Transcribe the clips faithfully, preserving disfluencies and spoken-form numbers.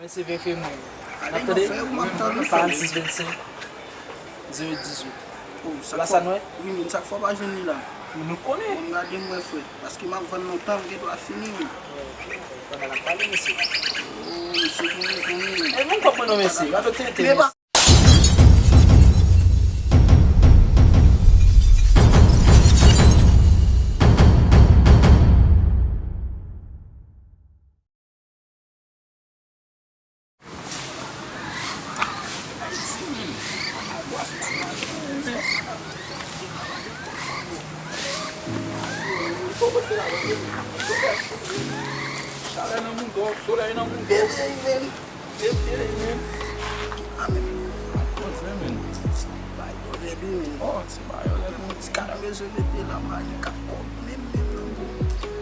Se verifye moun. N ap tande? Karannsis vennsenk, zewo dizuit. Ou la sa nou wè? Wi, men sa k fè w pa jwenn li la? Nou konnen. Bon, gade m wè, frè. Paske m ap vann lontan, m gen dwa fini, men. Pandan n ap pale, mesye. Oh, mesye, pou rezon, men. E moun kòb mwen non, mesye. Gade w tenten, mesye. Chalè nan mouda w, solèy nan mouda w. Veye, men. Veye, men. Amen. Koze, men. Bay dòlè tou, men. Oh, ti bay dòlè, men. Ti kat bezwen mete la, mari kat kòb, men, men, men, bon.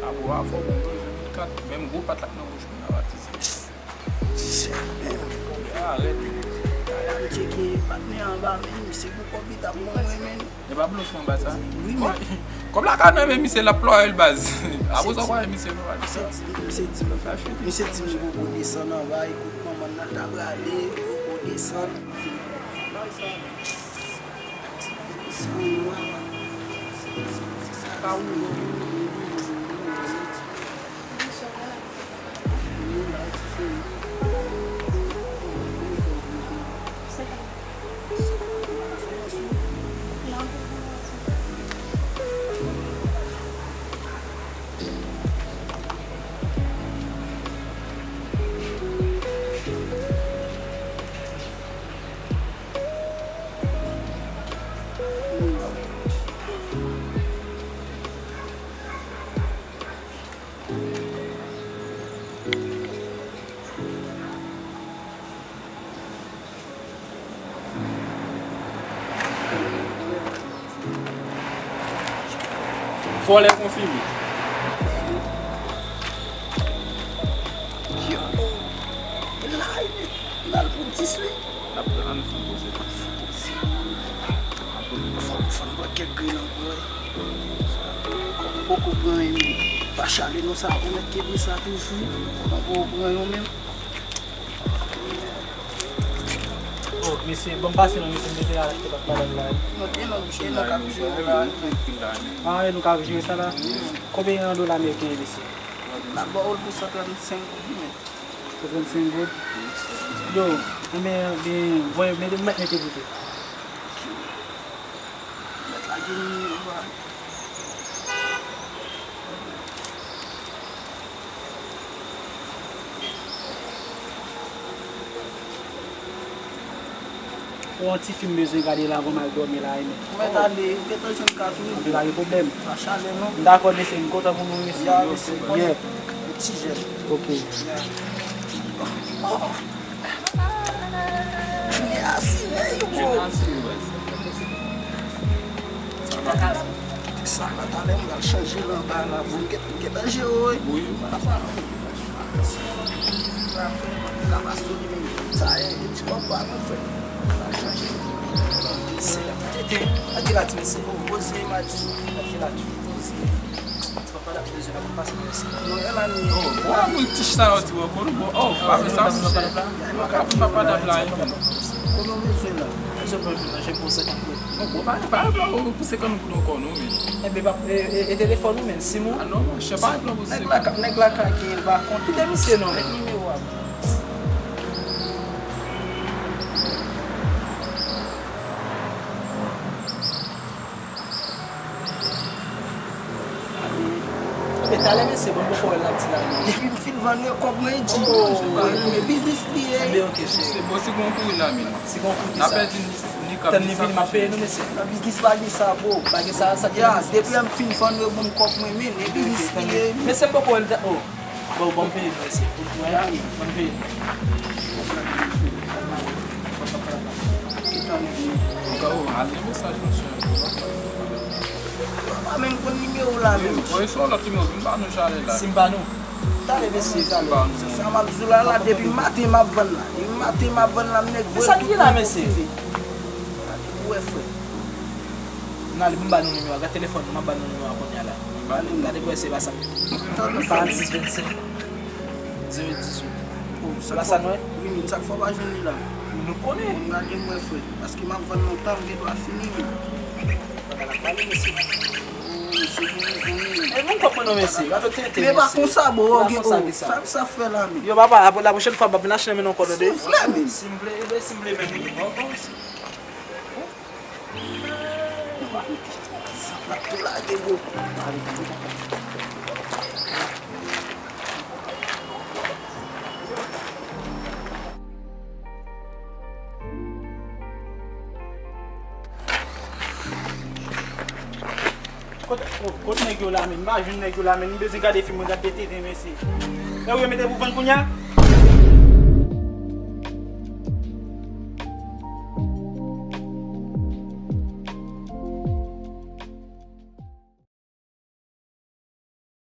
Abo a fò, bon, bezwen kat, menm gwo pat la k nan bouch mwen, a batizè. Arèt. Al tcheke patnè anba, men, misye pou kòb li t ap ban mwen, men. E pa blofè anba sa? Wi, men. Kòb la ka nan men misye, l ap plore l baz. Apre sa, w pa wè misye, misye di, misye di, misye di m li poko desann anba, ekout manman nan ta prale, li poko desann. Vòlè konfime. Yo, e la, e, n al pou dis wi. N ap pran, ann fè poze. Fò, fò n bwè kèk grenn ankò, wi. Kòm poko pran yon, pa chale non, sa pwomèt ke di sa toujou. Kòm poko pran yon menm. Oh, mesye, ban m pase non, mesye, m te al achte bak madanm la. Non, e non, e non k ap jere la. Ah, e nou k ap jere sa la? Konbyen dola ameriken ye, mesye? N ap ba w l pou san trannsenk goud, men. San trannsenk goud? Yo, enben, ben, voye, mete, mete, mete pou tou. Mèt la gen nimewo a. Ou yon ti fi m bezwen gade la avan m al dòmi la, wi, men. Ou mèt ale, ou gentan jwenn kat wi. Anben, pa gen pwoblèm. Pa chale non. M dakò, mesye, m kontan pou nou, mesye. Ya, mesye, bon. Yeah. Yon ti jès. Ok. Ya. Oh. Jimmy asire, yo, bro. Jimmy asire, baz. Sa la, talè m pral chanje l anba la, bro. Gen, gen danje, wi. Wi. Sa e, e ti kòb pa mwen, frè. Pral chanje. Se la. Tete, ate la, ti mesye. Poze, madi. Ate la, poze. Ti papa la bezwen la pou pase nan escalier. Non, e la ni. Oh, bon, mwen ti chita la, ti wè, bon, oh, pa fè sa, monchè. Mwen ka pou papa dam la, wi. Kòman w bezwen la? Bezwen pou manje pou senkant goud. Bon, bon, pa, pa gen plan pou senkant goud ankò, non, men. Enben, pa, e, e, e telefòn ou, men, sim ou? Ah, non, monchè, pa gen plan pou senkant. Nèg la ka, nèg la ka gen, l pa kont. Kite misye, non. Met nimewo a. Ebyen, talè, mesye, bon, m poko wè l ap di la, non. Depi m fin vann yo kòb mwen, e di, oh, men biznis li ye. Ebyen, ok, cheri. Se bon, si gon kouri la, men. Si gon kouri, kisa? N a pèdi ni, ni kòb, tann li vini, m ap peye nou, mesye. Nan biznis pa gen sa, bro. Pa gen sa, sa ki nan biznis? Ya, depi m fin vann yo, ban m kòb mwen, men, e biznis li ye. Mesye, m poko wè l, oh. Bon, bon peye nou, mesye. Bon peye nou. Ou ka, oh, ale mesaj, monchè. Papa, men m konn nimewo la menm. Voye sou lòt nimewo, vin ba nou chalè la. Si m ba nou. Talè, mesye, talè. Se sa m ap di w la, la, depi maten m ap vann la. Depi maten m ap vann la, m nèk voye tout moun konfime. Ou wè, frè. N ale, m ba nou nimewo a. Gad telefòn nan, m ap ba nou nimewo a kounye a la. Gade pou wè se pa sa. Karannsis vennsenk, zewo dizuit. Oh, Sa k fè mwen? Wi, men sa k fè w pa jwenn li la? Nou konnen. Bon, gade mwen, frè. Paske m ap vann lontan, m gen dwa fini, men. Bagay la pale, mesye. Oh, mesye, gen rezon, men. E moun kòb mwen non, mesye. Gade w tenten, mesye. Men pa konsa, bro, gen, oh, sa, sa fè la, men. Yo, papa, apre la pwochèn fwa, m ap vin achte nan men non kòb, tande. Souple, men. Si m vle, e ben, si m vle, men. Bon, bon, si. Kot, kot, kot nèg yo la, men? M pa jwenn nèg yo la, men. M bezwen gade fim, mwen gade tenten, mesye. E ou yo mete pou vann kounye a?